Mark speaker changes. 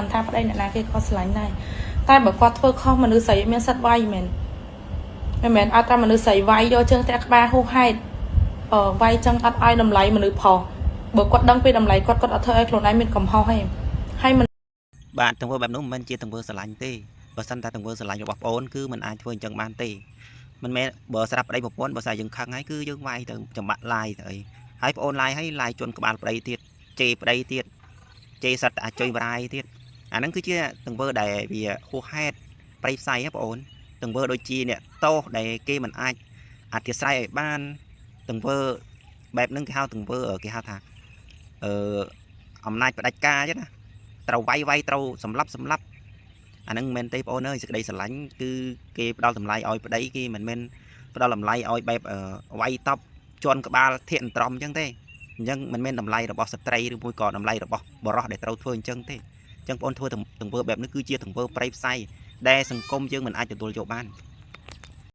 Speaker 1: មិនថាប្តីអ្នកណាគេក៏ស្រឡាញ់ដែរ តែបើគាត់ធ្វើខុស មនុស្សស្រីមានសិទ្ធិវាយ មែនមិនមែនអត់តែមនុស្សស្រីវាយយកជើងតាក់ក្បាលហួសហេតុ អឺវាយចឹងអត់ឲ្យតម្លៃមនុស្សប្រុស។ បើគាត់ដឹងពីតម្លៃគាត់ គាត់អត់ធ្វើឲ្យខ្លួនឯងមានកំហុសទេហើយមិន
Speaker 2: បាទ ទង្វើបែបនោះមិនមែនជាទង្វើស្រឡាញ់ទេ។ បើសិនតែទង្វើស្រឡាញ់របស់ប្អូន គឺមិនអាចធ្វើអញ្ចឹងបានទេ។ មិនមែនបើស្រាប់ប្តីប្រពន្ធ បើស្អីយើងខឹងហើយ គឺយើងវាយទៅ ចំបាក់ឡាយទៅអីហើយ ប្អូនឡាយហើយ ឡាយជន់ក្បាលប្តីទៀត ជេរប្តីទៀត ជេរសត្វអាចុយបរាយទៀត អាហ្នឹងគឺជាទង្វើដែលវាហួសហេតុប្រៃផ្សៃហ៎បងអូន។ ទង្វើដូចជាអ្នកតោសដែលគេមិនអាចអធិស្ឋានឲ្យបាន ទង្វើបែបហ្នឹងគេហៅទង្វើគេហៅថាអឺអំណាចផ្ដាច់ការចឹងណា ត្រូវវាយវាយ ត្រូវសម្លាប់សម្លាប់ អាហ្នឹងមិនមែនទេបងអូនអើយ។ សេចក្តីស្រឡាញ់គឺគេផ្ដល់តម្លៃឲ្យប្តី គេមិនមែនផ្ដល់តម្លៃឲ្យបែបវាយតប់ជន់ក្បាលធាកអន្ត្រំអញ្ចឹងទេ។ អញ្ចឹងមិនមែនតម្លៃរបស់ស្ត្រី ឬមួយក៏តម្លៃរបស់បរិសដែលត្រូវធ្វើអញ្ចឹងទេ។ អញ្ចឹងបងអូនធ្វើទង្វើបែបនេះ គឺជាទង្វើប្រៃផ្សៃដែលសង្គមយើងមិនអាចទទួលយកបាន។